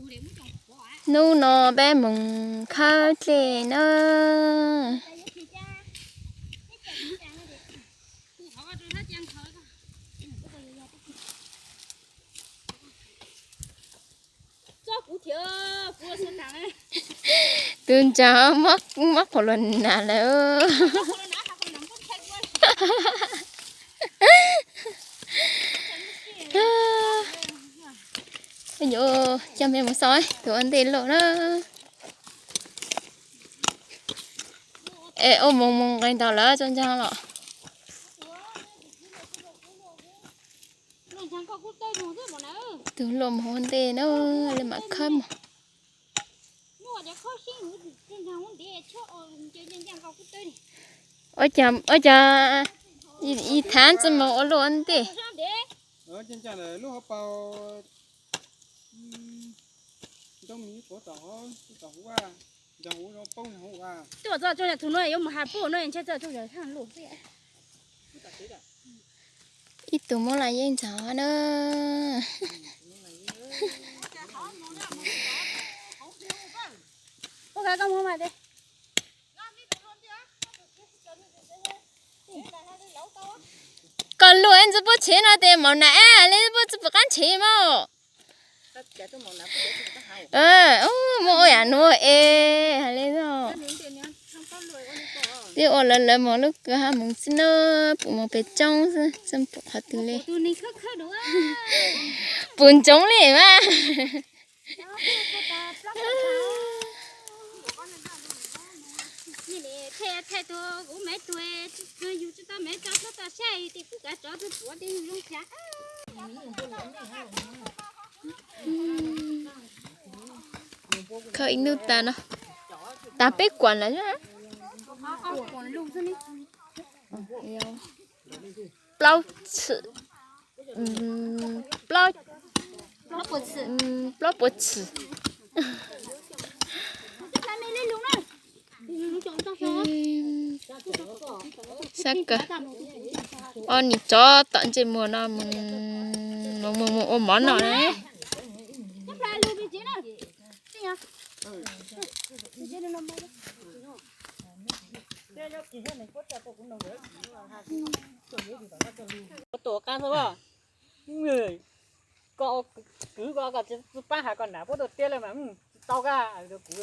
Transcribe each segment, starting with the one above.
Hnub no peb mus khawb dlej na. Tus ntsa mob qhov luag nas lawm. Yuav coj me mus xauj tus ua ntej loj na. Es ua mus mus nqes ntawd lawm tso ntag los. Tus loj mus ua ntej na, li mam khawb mus. Ua cas, ua cas ib thav tsi mus ua luaj ua ntej. Ib tug muab laj yeeb ntxhov na. Koj luaj ntxwb pub tshev no tes maum nas li pub tsi pum qab ntshev mas. Muaj ua yam nuav es hais li no. Twb ua lawv lawv mus lub kws hab moov txwb na, pum moov pem tsoob xwb, tsi pum qhov twg li. Pum ntsoov li mas. Khawb ib hnub tas no, tas peb kuam lawm. Plaub txhim, plaub, plaub puas txhim. Sab kawg, ob niag tsov tom ntsej muag no mus mus mus ua mov noj na. Koj kwv koj, koj tsis pab has koj nam puab tuaj tiab lawm mas tsis tau koj kuv.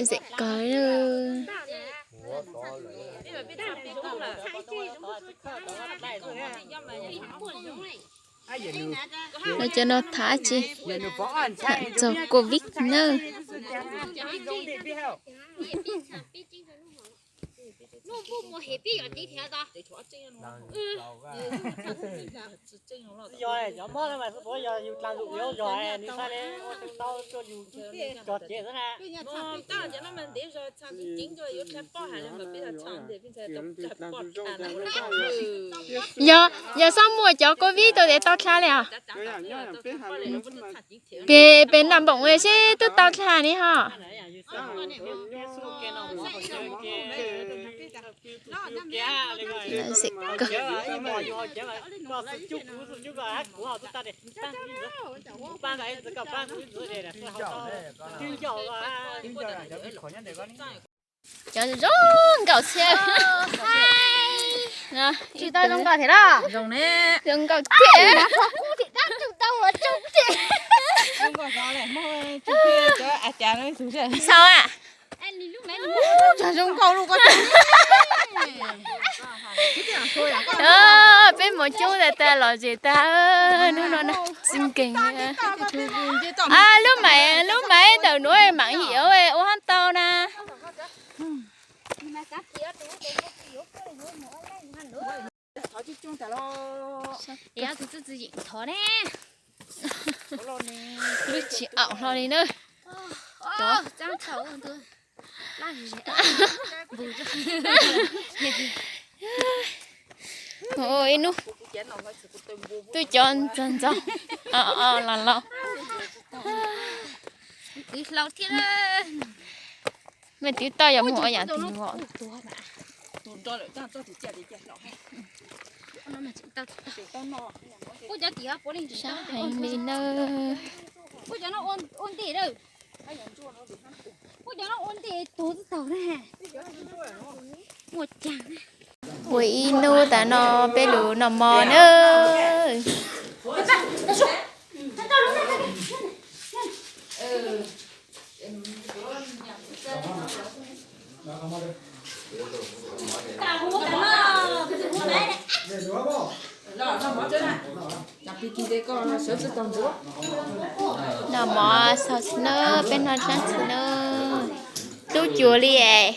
Zem kawg. Lawv cov no tham tsi, tham txog covid na. Yog, yog xob muaj cov covid tau tes tau dlha li os. Pem, pem nram npoom seb twb tau dlha ni ho. Cov zoo nkauj thiab. Tsis tau zoo nkauj thiab los? Zoo nkauj thiab. Xav a. Cov zoo nkauj lub ko. Peb mus coob tas tas los zem tas hnub no na, tsis nkeeg. Lub maiv, lub maiv ntawm nuav mam yim ua hab tau na. Lub tsis aum hlo li na. Ib hnub twb cov ntxov ntxov los los. Mej twb tau yog mus ua yam twg os. Sab heev li nawb. Ua ib hnub tas no peb lug noj mov nawb. Noj mov xaus txiv nawb, peb noj tshab txiv nawb. Tub cuag li es.